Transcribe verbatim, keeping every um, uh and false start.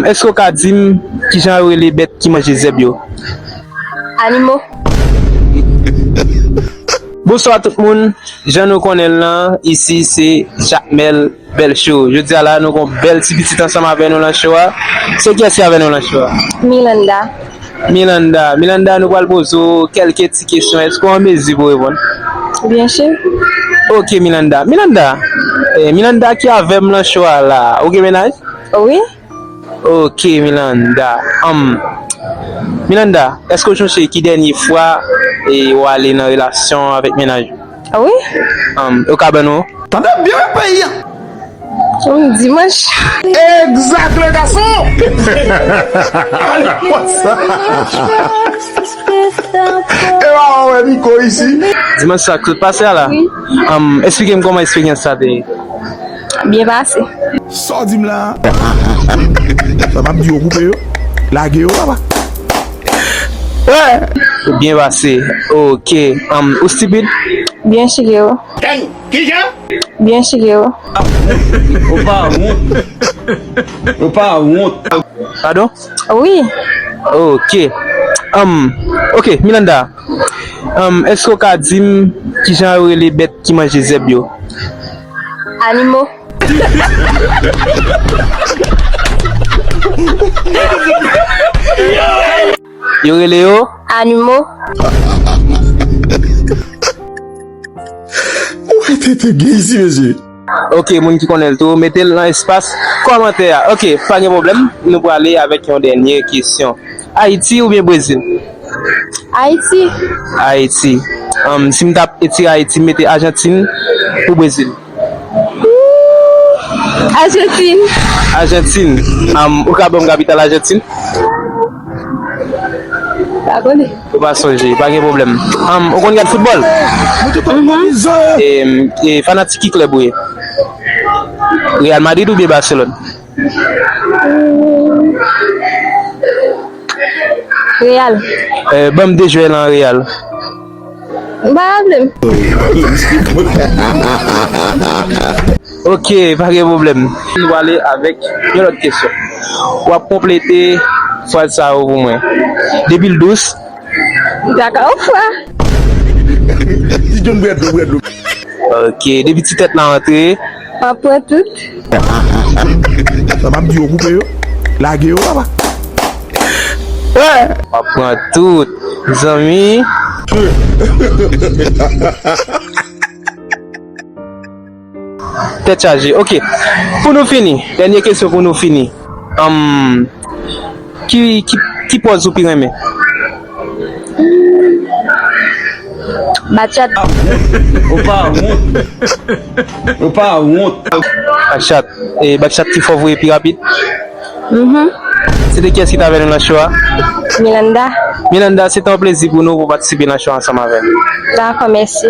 Èske w ka di m kijan yo rele bèt ki manje zèb yo? Animo. Bonswa tout moun, jan nou konnen l lan, isi se Jakmèl Bèl Show. Jodi a la, nou gon bèl ti pitit ansanm avè nou lan show a. Se kiyès ki avè nou lan show a? Milanda. Milanda, Milanda, nou pral poze w kèlke ti kesyon. Èske w an mezi pou reponn? Byen si. Ok, Milanda. Milanda, eh, Milanda ki avè m lan show a la. Ou gen mennaj? Wi. Ok, Milanda. Um, Milanda, èske w sonje ki dènye fwa e w ale nan relasyon avèk mennaj ou? Wi. Um, ou ka ban nou? Tande byen wi peyi a. Um, dimanch. Egzak le gason. E pa wè Niko isi. Dimanch sa k sot pase a la. Wi. Um, eksplike m kòman eksperyans sa te ye. Byen pase. Sa w di m la? Sa m ap di yo koupe yo. Lage yo papa. Byen pase. Ok. Um, ou stipid? Byen chire yo. Dang! Kijan? Byen chire yo. Ou pa wont. Ou pa wont. Padon? Wi. Ok. Um, ok, Milanda. Um, èske w ka di m kijan yo rele bèt ki manje zèb yo? Animo. Yo rele yo? Animo. Ou tete gen isi, mesye. Ok, moun ki konnen l tou, mete l nan espas kòmantè a. Ok, pa gen pwoblèm. Nou prale avèk yon dènye kesyon. Ayiti oubyen Brezil? Ayiti. Ayiti. Um, si m t ap etire Ayiti, m mete Ajantin ou Brezil? Ajantin. Ajantin. Um, ou ka ban m kapital Ajantin? Pa konnen. Ou pa sonje, pa gen pwoblèm. Um, ou konn gad foutbòl? Mhm. E, e fanatik ki klèb ou ye? Real Madrid oubyen Barcelone? Real. Eh, ban m de jwè lan Real. M pa raple m. Ok, pa gen pwoblèm. Nou prale avèk yon lòt kesyon. W ap konplete fraz sa yo pou mwen. Depi l dous. Kaka ou fwa. Ti John bwè dlo, bwè dlo. Ok, depi ti tèt la antre. M ap pran tout. Sa m ap di yo koupe yo. Lage yo papa. M ap pran tout. Zanmi. Tèt chaje. Ok. Pou nou fini, dènye kesyon pou nou fini. Anm, ki, ki, ki pòz ou pi renmen? Bachat. Ou pa wont. Ou pa wont. Bachat. E bachat ki fò voye pi rapid? Mhm. Se te kiyès ki t avè nou nan show a? Milanda. Milanda, se te yon plezi pou nou pou patisipe nan show ansanm avè m. Dakò, mèsi.